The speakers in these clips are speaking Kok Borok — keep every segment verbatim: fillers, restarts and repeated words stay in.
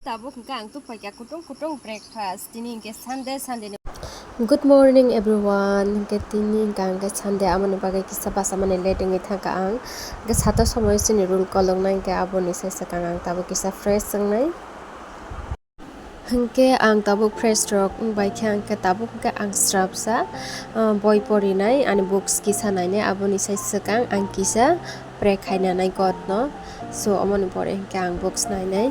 Tabuk hwnkhe ang tubui paikha kutung kutung breakfast. Tini hwnkhe Sunday, Sunday ni. Good morning everyone. Hwnkhe tini hwnkhe ang khe Sunday, amoni bagwi kisa bus amani late wngwi thangkha ang. Hwnkhe sato somoi chini roll koloknai, hwnkhe aboni sai swkang ang tabuk kisa fresh wngnai. Hwnkhe ang tabuk fresh rok wngbai khe, hwnkhe tabuk hwnkhe ang srapsa, ah, boi porinai, ani books kisa nainai, aboni sai swkang ang kisa break khainanai godno. So, omoni pore hwnkhe ang books nainai.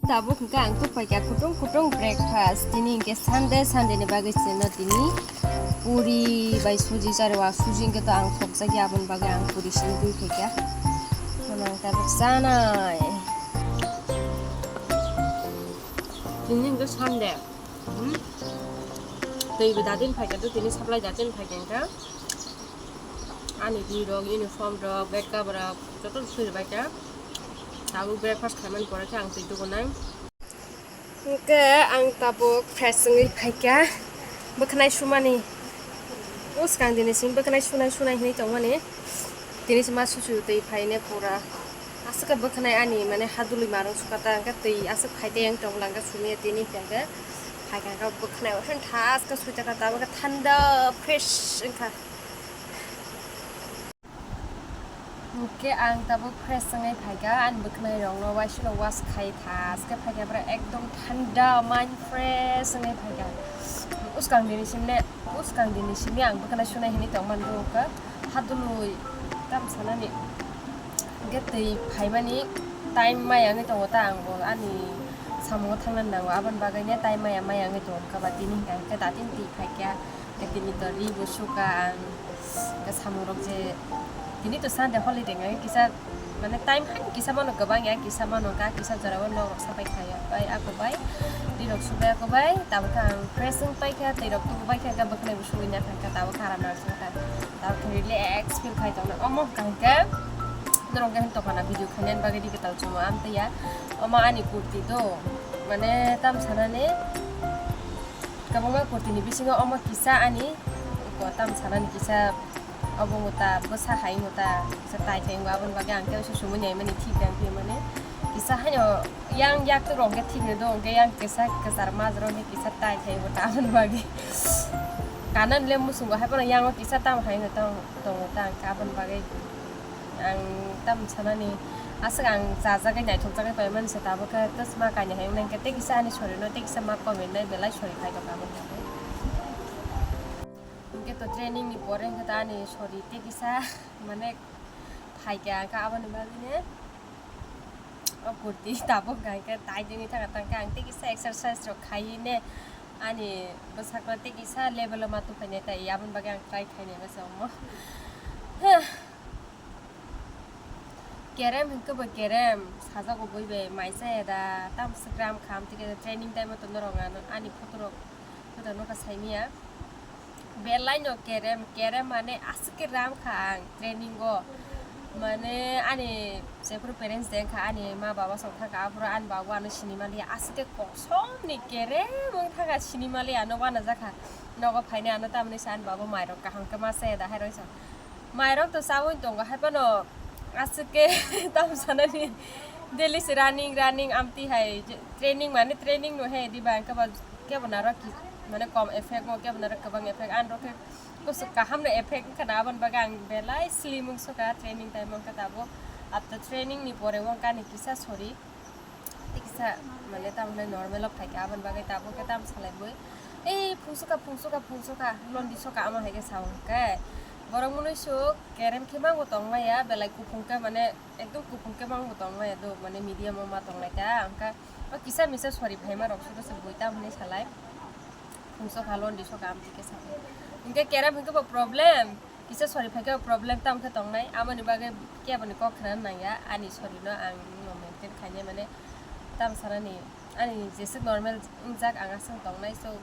Tabuk hwnkhe ang tubui paikha kutung kutung breakfast. Tini hwnkhe Sunday, Sunday ni bagwi chwngno tini puri bai suji charwa. Suji hwnkhe to ang khokjakya, aboni bagwi ang puri simi tubui paikha. Ano ang tabuk chanai. Tini hwnkhe Sunday. Hmm? Twi bo datin phaikha to, tini supply datin phaikha hwnkhe. Ani di rok, uniform rok, bed cover rok, joto suri bai kha. Tabuk breakfast khaimani pore khe ang twi dugo nang. Hwnkhe ang tabuk fresh wngwi phaikha. Bwkhnai sumani. Uskang dini simi bwkhnai sunai sunai hinwi tongmani. Tini sima susu twi phaine pura. Aswk khe bwkhnai ani mane hadulwi marung sukha ta, hwnkhe twi aswk phai tei ang tong langkha sumi tini hwnkhe. Phaikha khe bwkhnai uaisuk thaskhe suijakha tabuk khe thanda fresh wngkha. Hwnkhe ang tabuk fresh wngwi phaikha, ani bwkhnai rokno uaisukno wash khai thaskhe phaikha, pura ekdom thanda, mind fresh wngwi phaikha. Uskang dini simne, uskang dini simi ang bwkhnai sunai hinwi tongmani, hwnkhe hadulwi tam sanani. Hwnkhe twi phaimani time maya wngwi tongo ta, ang bo ani samungo thangna nango, aboni bagwi ne time maya maya wngwi tongo kha ba, tini hwnkhe datin twi phaikha. Tini to ri bo suka ang, khe samung rok je tini to Sunday holiday wngkha, kisa mane time hai kisa mano kwbang ya, kisa mano ka kisa jora o nok rok sapai kha ya, bai ako bai ri rok subai ako bai, tabuk khe ang fresh wng pai kha, twi rok tubu bai kha, bwkhnai bo sugwi na thang kha, tabuk khe aram nang thang kha, tabuk khe relax feel khai tong nang omo hwnkha hwnkhe norok khe tokana video khainani bagwi ri kwtal chwngo amtwi ya, omo ani kurti do mane tam sanani. Kwbangma kurtini bisingo omo kisa ani ko tam sanani kisa obo wngkha ta bwsa hai wngkha ta kisa tai thai wngkha aboni bagwi ang tei sumui naimani thik ang twi mani kisa haino yang yak rok khe thik ni do hwnkhe yang kisa kwchar majra hwnkhe kisa tai thai wngkha ta aboni bagwi kanan le muchungo hai phano yango kisa tam hai wngkha ta tongo ta hwnkhe aboni bagwi. Ang tam sanani aswk ang chajagwi naithokjagwi paimani se tabuk khe twsma kainwi hai wngkha tei kisa ani sorino tei kisa ma komirnai belai sori phai tongkha aboni bagwi. Hwnkhe to training ni pore hwnkhe to ani sori tei kisa mane phaikha hwnkhe aboni bagwino o kurti tabuk hwnkhe tai dini thangkha tangkha ang tei kisa exercise rok khaiwi ne ani bwsakno tei kisa level o ma tubuphainai tai aboni bagwi ang try khainai bwsa omo. Kerem hwnkhe bo kerem, sajago bui bai mai chaya da, tamo swkram kham tike training time o to norok ano ani photo rok photo nokha saimanya. Belai no kerem, kerem mane aswk khe ram kha ang training o. Mane ani jephuru parents day wngkha ani ma baba song thangkha aphuru ani baba ano sinimaliya aswk khe kosom ni kerem wng thangkha sinimaliya ano wanajakha. Nogo phainai ano tamni sa ani baba mairok kaham khe ma chaya da hai rok sa. Mairok to chawi tongo, hai phano aswk khe tamo sanani daily se running, running, amtwi hai je training mane training no he diba, hwnkhe ba kebo naro ki-, mane kom effect mo, kebo naro kwbang effect, ani rok khe kusu kaham no effect wngkha na, aboni bagwi ang belai slim wngsukha training time o, hwnkhe tabuk after training ni pore o hwnkhe ani kisa sori. Tei kisa mane tamo hwnwi normal o phaikha, aboni bagwi tabuk khe tamo salai bui. Ei phungsukha, phungsukha, phungsukha, londi sukha, amo hai khe sa hwnkhe. Borok mwnwi suk kerem khe mango tongmaya, belai kuphung khe mane ekdom kuphung khe mango tongmaya do, mane medium o ma tonglaikha. Hwnkhe o kisa misa sori phaima rok suru se bui tamo hwnwi salai. Phungsukha, londi sukha, amtwi khe sa hwnkhe. Hwnkhe kerem hwnkhe bo problem. Kisa sori phaikhe o problem tamo khe tongnai, amoni bagwi keboni kok khna nangya, ani sorino ang no maintain khainai mane tam sanani ani jeswk normal wngjak ang aswk tongnai, so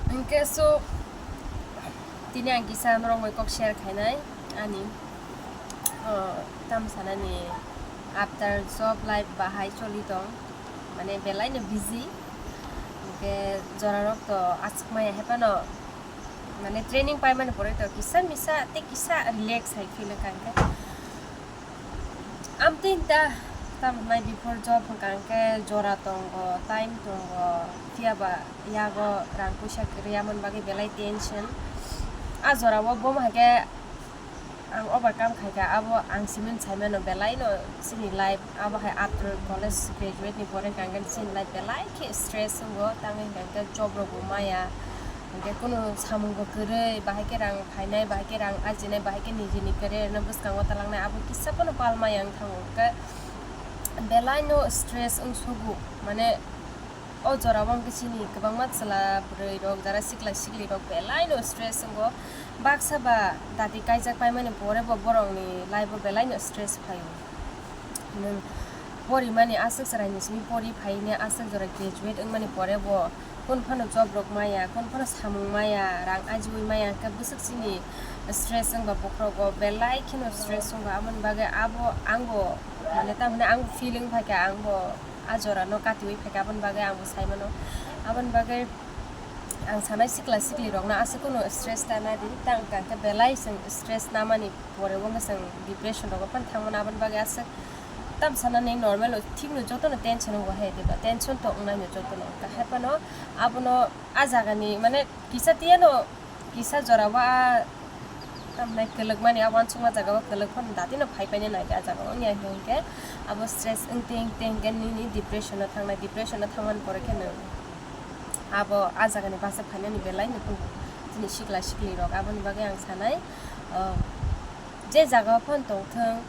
hwnkhe so Tini ang kisa norok bai kok share khainai ani, o, tam sanani after job life bahai choli tong, mane belai no busy, hingke jora rok to aswk maya hai phano, mane training pai mani pore to kisa misa tei kisa relax hai feel wngkha hingke. Amtwi ta, tam hwnai before job hwnkha hwnkhe jora tongo, time tongo, phiya ba yago rang puisa kwrwi, amoni bagwi belai tension. A jora o bo hai khe ang overcome khai kha, abo ang simi sai mano belai no chini life, abo hai after college graduate ni pore hwnkha hwnkhe chini life belai khe stress wngo, tangwi hwnkha hwnkhe job rok bo maya. Hingke kunu samung bo kwrwi, bahai khe rang phainai, bahai khe rang ajinai, bahai khe nijini career no bwskango talangnai, abo kisa phano pal maya wng thango. Hingke belai no stress wng sugo, mane o jora o hingke chini kwbangma chwla bwrwi rok, jara sikla sikli rok belai no stress wngo. Baksa ba dati kaijak paimani pore bo borok ni life o belai no stress phaio. Nwng porimani aswk chwraini simi pori phaini aswk jora graduate wngmani pore bo kun phano job rok maya, kun phano samung maya, rang ajiui maya, hwnkhe bwswk chini stress wngba bokhorogo, belai kheno stress wngba, aboni bagwi abo angbo, mane, tamni ang feeling phaikha, angbo a jorano katiui phaikha, aboni bagwi angbo saimano, aboni bagwi ang sanai sikla sikli rokno aswk kuno stress ta nadi, tang kha khe belai chwng stress namani pore wngkha chwng depression rogo phano thangmano, aboni bagwi aswk tam sanani normal o thikno jotono tension wngkha hai diba, tension to wngnaino jotono wngkha hai phano abono a jagani mane kisa tiyano kisa jora o a tamnai kwlwkmani a uansukma jaga o kwlwk phano datino phai paina nai a jaga o wngya hinkhe abo stress wngtwi wngtwi hinkhe nini depression o thangnai, depression o thangmani pore khe nwng abo a jagani bachai phainani belai no tongo chini sikla sikli rok, aboni bagwi ang sanai, ah, je jaga o phano tongthwng,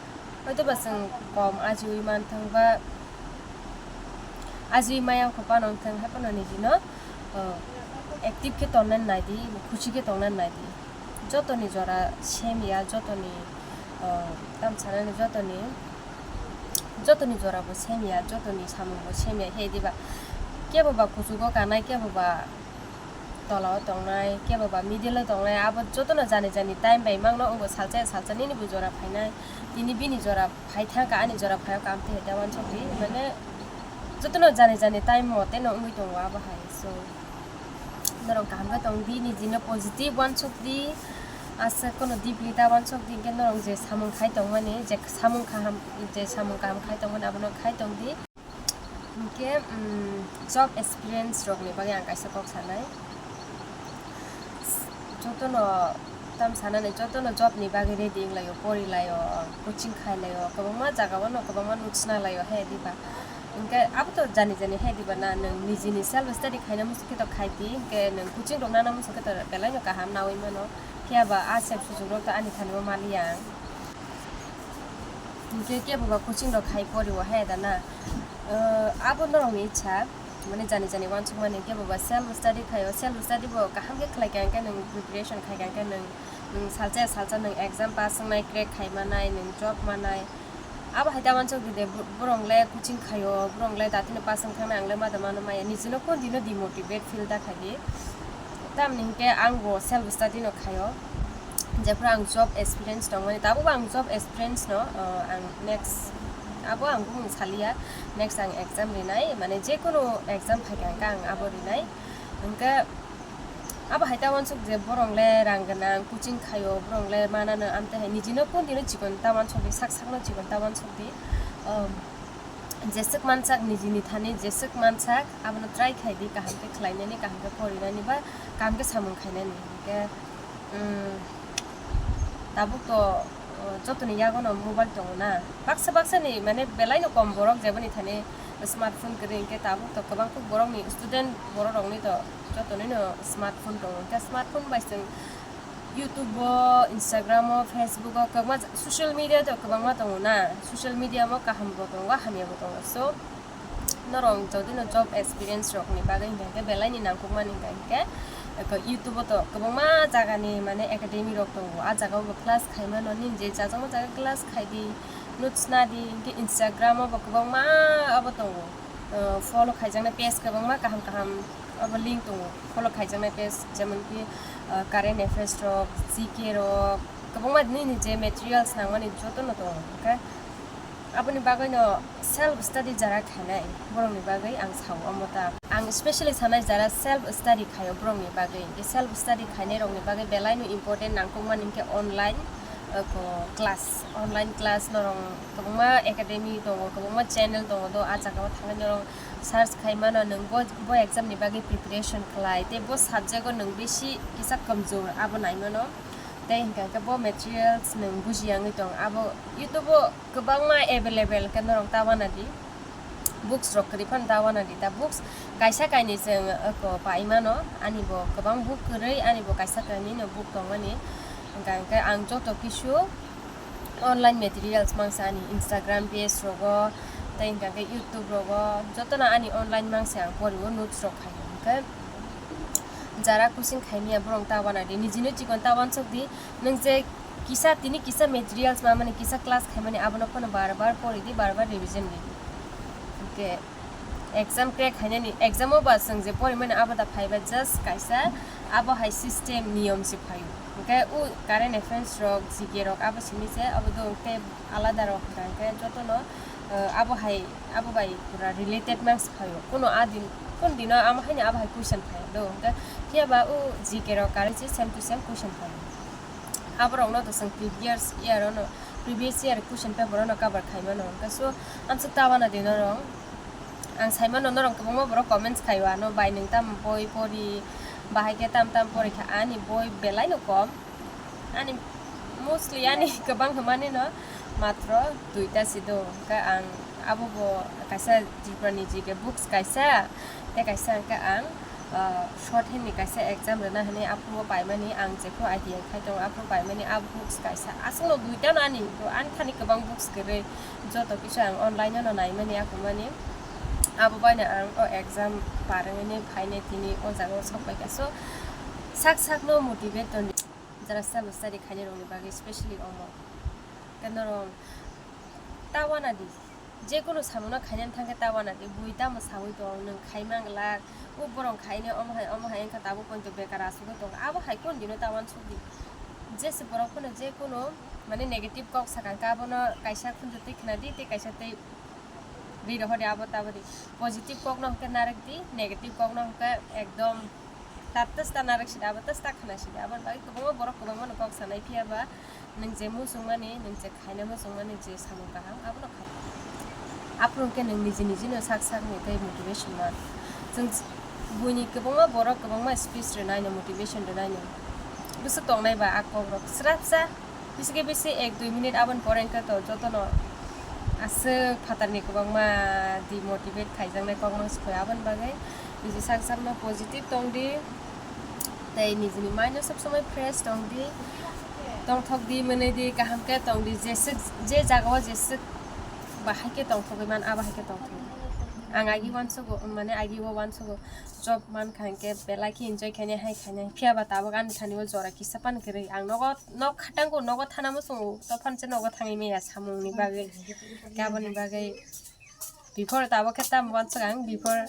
hoito ba chwng kom ajiui manthwng ba ajiui maya wngkha phano wngthwng, hai phano nijino, ah, active khe tongna nai di, khusi khe tongna nai di, jotoni jora same ya, jotoni, ah, tam sanani jotoni. Jotoni jora bo same ya, jotoni samung bo same ya, he diba? Kebo ba kuchugo kanai, kebo ba tola o tongnai, kebo ba middle o tongnai, abo jotono jani jani time bai mangno wngbo, salsa ya salsa nini bo jora phainai, tini bini jora phai thang kha, ani jora phai o kha, amtwi hai ta uansuk di, mane jotono jani jani time mote no wngwi tongo abo hai, so. Norok kaham khe tong di, nijino positive uansuk di, aswk kono deeply ta uansuk di, hinkhe norok je samung khai tongmani, je samung kaham, je samung kaham khai tongmani, abono khai tong di. Hinkhe, mm, job experience rokni bagwi ang kaisa kok sanai. Jotono tam sanani, jotono job ni bagwi ready wnglaio, porilaio, coaching khailaio, kwbangma jagao no kwbangma nuchna laio, he diba? Hinkhe abo to jani jani he diba na, nwng nijini self study khaina muchung khe to khai di, hinkhe nwng coaching rok nana muchung khe to belai no kaham naui mano, phiya ba a sep suchung rok to ani thani o maliya ang. Hinkhe kebo ba coaching rok khai pori o he da na, abo norok ni ichha, mane jani jani uansuk mani, kebo ba self study khai o, self study bo kaham khe khlai kha hinkhe nwng preparation khai kha hinkhe nwng, nwng salsa ya salsa nwng exam pass wngnai, crack khai manai, nwng job manai. Abo hai ta uansuk di de, bo-, borok le coaching khai o, borok le datino pass wng thang nai, ang le ma da mano maya, nijino continue demotivate feel da khai di. Tamni hinkhe ang bo self study no khai o, jephru ang job experience tong mani, tabuk bo ang job experience no, uh, ang next, abo ang bumung saliya, next ang exam rinai, mane jekunu exam phai kha hinkhe ang abo rinai. Hinkhe abo hai ta uansuk je borok le rang gwnang, coaching khai o, borok le manano, amtwi hai nijino continue chikon ta uansuk di, sak sakno chikon ta uansuk di. Um, jeswk mansak, nijini thani jeswk mansak, abono try khai di, kaham khe khlainani, kaham khe porinani ba kaham khe samung khainani. Hinkhe, um, tabuk to, uh, jotoni yagono mobile tongo na, baksa baksa ni mane belai no kom borok jeboni thani smartphone kwrwi, hinkhe tabuk to kwbang kuk borok ni student borok rok ni to jotonino smartphone tongo, hinkhe smartphone bai chwng YouTube o, Instagram o, Facebook o, kwbangma social media to kwbangma tongo na, social media o kaham bo tongo, hamya bo tongo. So norok jodi no job experience rok ni bagwi hinkha khe belai ni nangkuk mani hinkha khe YouTube o to kwbangma jaga ni mane academy rok tongo, a jaga o bo class khai mano, nini je chajakma jaga class khai di, notes na di, hinkhe Instagram o bo kwbangma abo tongo. Uh, follow khaijaknai page kwbangma kaham kaham abo link tongo, follow khaijaknai page, jemon ki, uh, current affairs rok, G K rok, kwbangma nini je materials nangmani jotono tongo, hwnkhe aboni bagwino self study jara khainai borokni bagwi ang sao omo ta. Ang specially sanai jara self study khaio borokni bagwi. Hwnkhe self study khainai rokni bagwi belaino important nangkukmani hwnkhe online, uh, ko class, online class norok kwbangma academy tongo, kwbangma channel tongo do, ah jagao thangwi norok search khai mano nwng bo, bo exam ni bagwi preparation khlai tei bo subject o nwng bisi kisa kamjor abo nai mano. Tei hwnkha khe bo materials nwng buji yangwi tong abo YouTube o kwbangma available khe norok ta wana di, books rok kwrwi phano ta wana di ta books kaisa kainwi chwng, uh, ko pai mano ani bo kwbang book kwrwi ani bo kaisa kainwi no book tongmani hwnkha khe ang joto kisu online materials mangsa ani Instagram page rogo, tei hwnkha khe YouTube rogo, jotono ani online mangsa ang porio notes rok khaio. Hwnkhe jara coaching khaimya borok ta wana di, nijino chikon ta wansuk di, nwng je kisa tini kisa materials mamani, kisa class khaimani, abono phano bar bar pori di, bar bar revision di. Hwnkhe exam crack khainani, exam o ba chwng je porimani abo da phaiba just kaisa abo hai system niyom se phaio. Hwnkhe o current affairs rok, G K rok abo simi se abo do hwnkhe alada rok hwnkha hwnkhe jotono, uh, abo hai abo bai pura related mang se phaio. Kuno a din, kun dino amo haino abo hai question phaio do hwnkhe phiya ba o G K rok current se same to same question phaio. Aborokno to chwng previous year ono, previous year question paper ono cover khaimano hwnkhe so amsuk ta wana di norok. Ang saimano norok kwbangma borok comments khaio ano, "Bai nwng tamo boi pori, bahai khe tam tam pori kha?" Ani boi belai no kom, ani mostly ani kwbang hwnmani no matro duita si do. Hwnkhe ang abo bo kaisa Tripura ni G K books kaisa, tei kaisa hwnkhe ang, ah, short hand ni kaisa exam rwna hwnwi aphuru paimani ang jephru idea khai tongo aphuru paimani a books kaisa aswkno duita no ani, to ani thani kwbang books kwrwi. Joto kisa ang online no naimani akumani. Abo baino ang o exam parwngwi phainai tini o jaga o sok paikha. So sak sak no motivate tongdi. Jara self study khainai rokni bagwi specially omo. Khe norok ta wana di. Jekunu samungno khainani thangkhe ta wana di. Bui tamo saui tong, nwng khai manglak. O borok khainai omo hai omo hai wngkha tabuk poito bekar asugwi tongo. Abo hai kunu dino ta wansuk di. Jesa borok phano jekunu mane negative kok sakha khe abono kaisa khunju twi khna di tei kaisa tei ri rohor di abo tabori. Positive kok no hwnkhe narwk di, negative kok no hwnkhe ekdom ta testa narwk sidi abo testa khna sidi. Aboni bagwi kwbangma borok kwbangma no kok sanai phiya ba nwng je muchungmani nwng je khaina muchungmani je samung kaham abono khai. Aphuru hwnkhe nwng niji niji no sak sak ni tei motivation man. Chwng buini kwbangma borok kwbangma speech rwnai no motivation rwnai no bwswk tongnai ba a kok rok swrapsa. Bisi khe bisi ek dui minute aboni pore hwnkhe to jotono aswk phatarni kwbangma demotivate khaijaknai kok no se phai aboni bagwi niji sak sakno positive tong di tei nijini mind no sob somoi fresh tong di, tongthok di, mwnwi di, kaham khe tong di, jeswk je jaga o jeswk bahai khe tongthogwi man abo hai khe tongthok di. Ang agi uansugo mane agi o uansugo job mankha hwnkhe belai khe enjoy khainai hai khainai phiya ba tabuk ani thani o jora kisa pan kwrwi ang nogo. Nok khatango nogo thana muchungo, tophan se nogo thangwi maya samungni bagwi, gaboni bagwi. Before tabuk khe tamo wansuk ang, before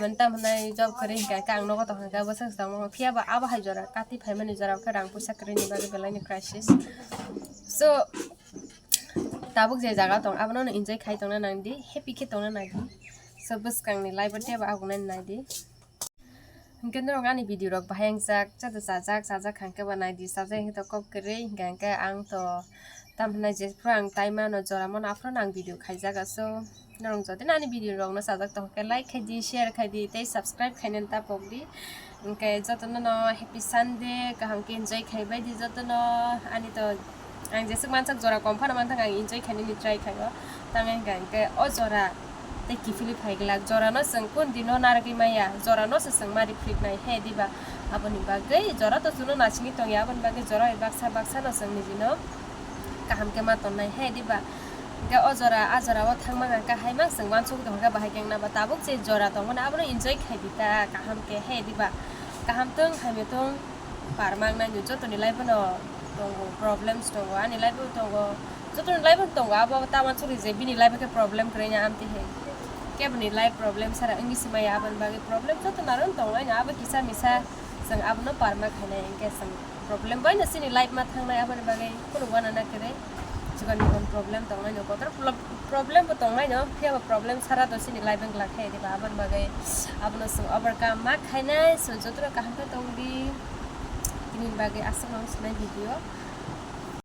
mane tamo hwnai job kwrwi hwnkha khe ang nogo tongkha khe bwswk tongmo phiya ba abo hai jora kati phaimani jora khe rang puisa kwrwini bagwi belaini crisis. So tabuk je jaga tong abono enjoy khai tongna nang di, happy khe tongna nang di. So bwskangni life o teibo agonani nai di. Hwnkhe norok ani video rok bahai wngjak, chata chajak, chajak hwnkhe bo nai di, chajak hwnkhe to kok kwrwi, hwnkhe hwnkhe ang to tamo hwnai jephru ang tai mano, jora mano, aphuru no ang video khaijak. So norok jodi no ani video rok no chajak tong khe like khai di, share khai di tei subscribe khainani ta pok di. Hwnkhe jotono no happy Sunday, kaham khe enjoy khai bai di jotono ani to. Ang jeswk mansak jora kom phano manthang ang enjoy khainani try khaio. Tamo hwnkha hwnkhe o jora tei kiphilwi phai glak. Jorano chwng kun dino narwgwi maya, jorano se chwng ma riphriknai he diba? Aboni bagwi jora to chwngno nasingwi tongya, aboni bagwi jora bai baksa baksano chwng nijino kaham khe ma tonnai he diba? Hwnkhe o jora a jorao thangma hwnkha hai mang chwng uansuk tongkha bahai khe wngna ba tabuk je jora tongmani abono enjoy khai di ta kaham khe he diba? Kaham tong hamya tong. Par mangnai no jotoni life no tongo, problems tongo, ani life o tongo, jotoni life o tongo, abo ta wansukdi je bini life o khe problem kwrwi na amtwi hai. Keboni life problem sara wngwi se maya, aboni bagwi problem joto naro tongo, ani abo kisa misa Chwng abono parma khainai, hinkhe chwng problem bai no chini life ma thangnai, aboni bagwi khunu wana na kwrwi. Chikon mikon problem tongnai no, kotor problem bo tongnai no, phiya bo problem sara to chini life wng glak khe diba, aboni bagwi abono chwng overcome ma khainai. So jotono kaham khe tong di, tini bagwi aswk no sinai video.